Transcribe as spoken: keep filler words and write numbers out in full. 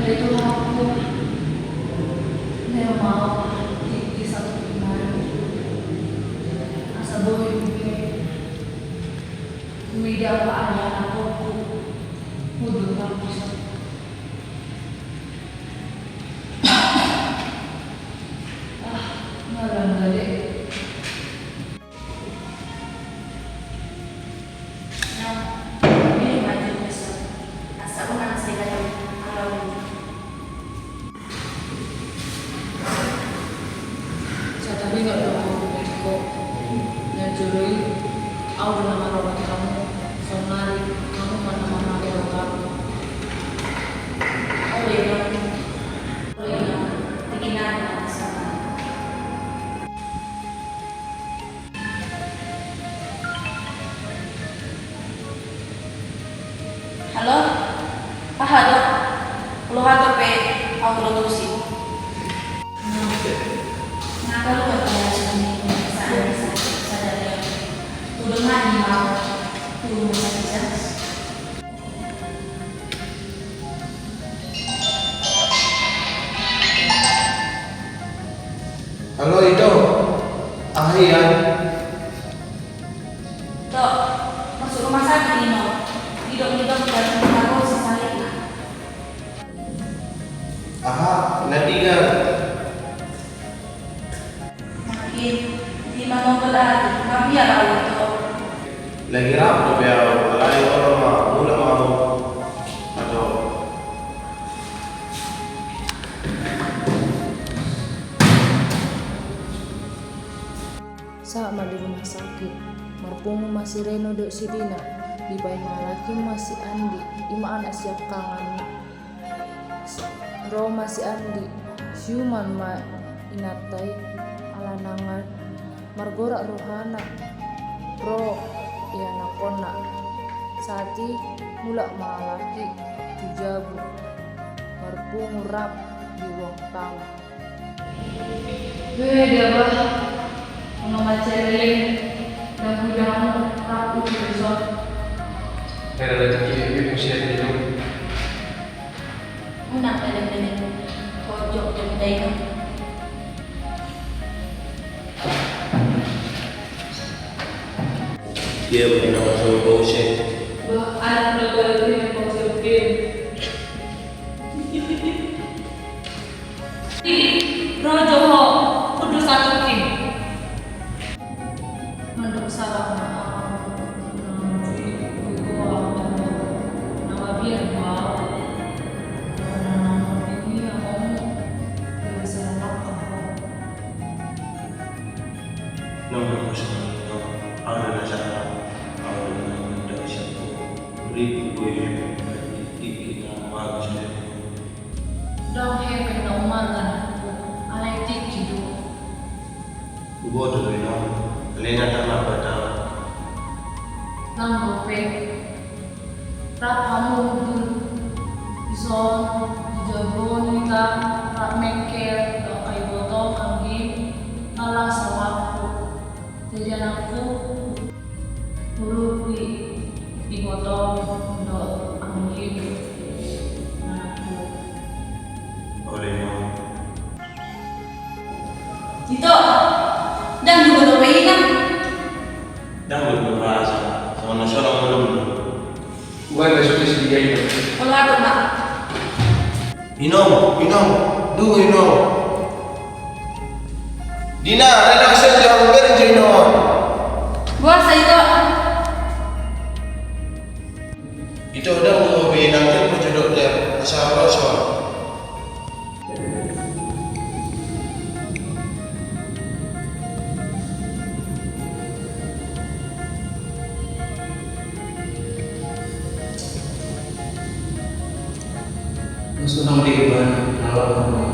Itu hakku. Leo mau di, di satu iman. Asa boi be. Mida apa ada anakku. Mudur aku. Ah, ngalam gale. Nah, ini maju besok. Asa unang saya datang. Alawi. Satabi nggak ada orang berikut. Dan jurui, au udah nama robat kamu. Sonari, kamu mana mana robat kamu. Oh iya, kamu. Oh iya, bikin apa sama? Halo? Aha do? Loha dope au do tusi. Nga kaluar do hasil ni pemeriksaan di sa-, sadari on. Hudengani ma au tu rumah sakit, ya? Halo, Ito. Aha ia? Tok, masuk rumah sakit, Ino. Didok ni dokter, minta kau sesahitna. Aha, na digan? Makin, di manongkol aja, mabiar au, Tok. Lagi rap dope au, alai olo ma, mulak ma au. Ato. Sahat ma di rumah sakit, marpungu ma si Reno dohot si Dina, dipaima halak i ma si Andi, i ma anak siangkangan. Ro ma si Andi, siuman ma inanta i, ala nunga margorak rohana, ro ianakhonna. Sahat i mulak ma halak i tu jabu, marpungu rap di ruang tamu. Weh, dia bah. Mama cereleng, dagu damu, rapu di besok. Hera lagi kirim, musia di lu. Unang, beleng, beleng. Kau jok, jok, daiko. Dia punya nama sama bau sih. Bah, anak lo baru punya bau sih. Ro jo ho, kudu satu tim. Mandok salam. Nang berkuasa, ada masalah, ada yang tidak siap. Beri gue yang baik, kita bagus deh. Dang hepeng na umarga na, alai tingki do. Huboto do, Ino, alai na tarlambat au. Dang dope. Rap hamu hundul. Dison, di jabu on hita, rap mengkel, dohot angka ibotom, anggim, ala salapku. Jadi anakku, hurupi ibotom dohot anggim, anakku. Olo, Ino. Ito, dang juga dope inang. Dang dope rasa, sama nasional belum. Uai, masuk di sini, Ino. Olo, adong ma. Ino, Ino, dungo, Ino. Dina, rela sian jabu beri jo, Ino. Boasa, Ito? Ito, dang dungo be inang, telepon jo dokter, asa ro son. Terus tenang di rumah, kalau